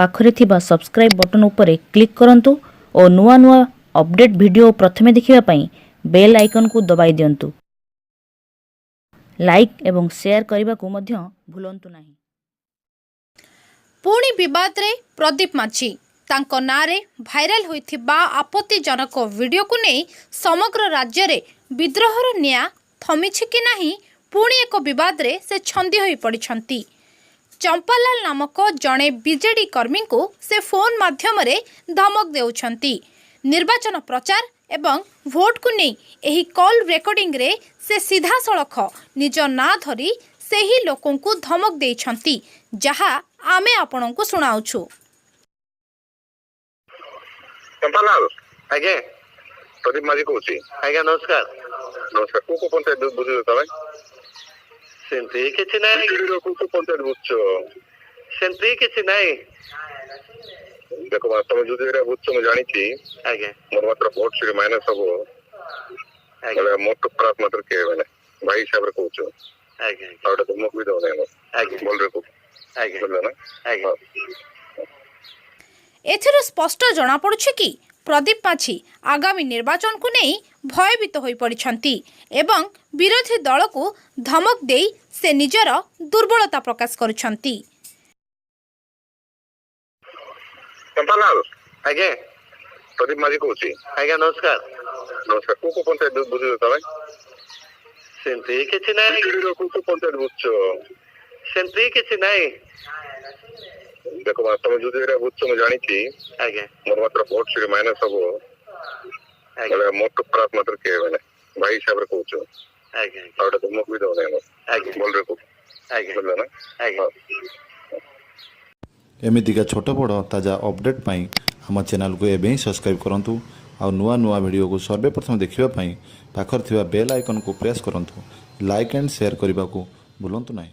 ପାଖରେ ଥିବା subscribe button ଉପରେ କ୍ଲିକ୍ କରନ୍ତୁ ଓ ନୂଆ ନୂଆ ଅପଡେଟ୍ ଭିଡ଼ିଓ ପ୍ରଥମେ ଦେଖିବା ପାଇଁ ବେଲ୍ ଆଇକନ୍କୁ ଦବାଇ ଦିଅନ୍ତୁ। ଲାଇକ୍ ଏବଂ ସେୟାର କରିବାକୁ ମଧ୍ୟ ଭୁଲନ୍ତୁ ନାହିଁ। ପୁଣି ବିବାଦରେ ପ୍ରଦୀପ ମାଝୀ। ତାଙ୍କ ନାଁରେ ଭାଇରାଲ ହୋଇଥିବା ଆପତ୍ତିଜନକ ଭିଡିଓକୁ ନେଇ ସମଗ୍ର ରାଜ୍ୟରେ ବିଦ୍ରୋହର ନିଆଁ ଥମିଛି କି ନାହିଁ, ପୁଣି ଏକ ବିବାଦରେ ସେ ଛନ୍ଦି ହୋଇ ପଡ଼ିଛନ୍ତି। ଚମ୍ପାଲାଲ ନାମକ ଜଣେ ବିଜେଡି କର୍ମୀଙ୍କୁ ସେ ଫୋନ୍ ମାଧ୍ୟମରେ ଧମକ ଦେଉଛନ୍ତି। ନିର୍ବାଚନ ପ୍ରଚାର ଏବଂ ଭୋଟକୁ ନେଇ ଏହି କଲ୍ ରେକର୍ଡିଂରେ ସେ ସିଧାସଳଖ ନିଜ ନାଁ ଧରି ସେହି ଲୋକଙ୍କୁ ଧମକ ଦେଇଛନ୍ତି, ଯାହା ଆମେ ଆପଣଙ୍କୁ ଶୁଣାଉଛୁ। ଚମ୍ପାଲାଲ। ଆଜ୍ଞା। ପ୍ରଦୀପ ମାଝୀ କହୁଛି। ଆଜ୍ଞା, ନମସ୍କାର। ନମସ୍କାର। କୋଉ କୋଉ ପଞ୍ଚାୟତ ବୁଝୁଛ ତମେ? ସେମିତି କିଛି ନାହିଁ। ବିଜେଡିର କୋଉ କୋଉ ପଞ୍ଚାୟତ ବୁଝୁଛ? ସେମିତି କିଛି ନାହିଁ। ଦେଖ ମା, ତମେ ଯୋଉ ଏରିଆ ବୁଝୁଛ ମୁଁ ଜାଣିଛି। ଆଜ୍ଞା। ମୋର ମାତ୍ର ଭୋଟ ସେଠି ମାଇନସ ହବ। ଆଜ୍ଞା। ବୋଲେ ମୋଠୁ ଖରାପ ମାତ୍ର କିଏ ମାନେ ଭାଇ ହିସାବରେ କହୁଛ। ଆଜ୍ଞା। ଆଉ ଗୋଟେ ଧମକ ବି ଦଉନାହିଁ ମୁଁ। ଆଜ୍ଞା। ଭଲରେ କହୁଛି। ଆଜ୍ଞା। ବୁଝିଲ ନା? ଆଜ୍ଞା। ଏଥିରୁ ସ୍ପଷ୍ଟ ଜଣାପଡ଼ୁଛି କି ପ୍ରଦୀପ ମାଝୀ ଆଗାମୀ ନିର୍ବାଚନକୁ ନେଇ ଭୟଭୀତ ହୋଇପଡ଼ିଛନ୍ତି ଏବଂ ବିରୋଧୀ ଦଳକୁ ଧମକ ଦେଇ ସେ ନିଜର ଦୁର୍ବଳତା ପ୍ରକାଶ କରୁଛନ୍ତି। ଚମ୍ପାଲାଲ। ଆଜ୍ଞା। ପ୍ରଦୀପ ମାଝୀ କହୁଛି। ଆଜ୍ଞା, ନମସ୍କାର। ନମସ୍କାର। କୋଉ କୋଉ ପଞ୍ଚାୟତ ବୁଝୁଛ ତମେ? ସେମିତି କିଛି ନାହିଁ। ବିଜେଡିର କୋଉ କୋଉ ପଞ୍ଚାୟତ ବୁଝୁଛ? ସେମିତି କିଛି ନାହିଁ। ଦେଖ ମା, ତମେ ଯୋଉ ଏରିଆ ବୁଝୁଛ ମୁଁ ଜାଣିଛି। ଆଜ୍ଞା। ମୋର ମାତ୍ର ଭୋଟ ସେଠି ମାଇନସ ହବ। ଆଜ୍ଞା। ବୋଲେ ମୋଠୁ ଖରାପ ମାତ୍ର କିଏ ମାନେ ଭାଇ ହିସାବରେ କହୁଛ। ଆଜ୍ଞା। ଆଉ ଗୋଟେ ଧମକ ବି ଦଉନାହିଁ ମୁଁ। ଆଜ୍ଞା। ଭଲରେ କହୁଛି। ଆଜ୍ଞା। ବୁଝିଲ ନା? ଆଜ୍ଞା। ଏମିତିକା ଛୋଟ ବଡ଼ ତାଜା ଅପଡ଼େଟ୍ ପାଇଁ ଆମ ଚ୍ୟାନେଲକୁ ଏବେ ହିଁ ସବସ୍କ୍ରାଇବ୍ କରନ୍ତୁ ଆଉ ନୂଆ ନୂଆ ଭିଡ଼ିଓକୁ ସର୍ବେ ପ୍ରଥମେ ଦେଖିବା ପାଇଁ ପାଖରେ ଥିବା ବେଲ୍ ଆଇକନ୍କୁ ପ୍ରେସ୍ କରନ୍ତୁ। ଲାଇକ୍ ଆଣ୍ଡ ସେୟାର କରିବାକୁ ଭୁଲନ୍ତୁ ନାହିଁ।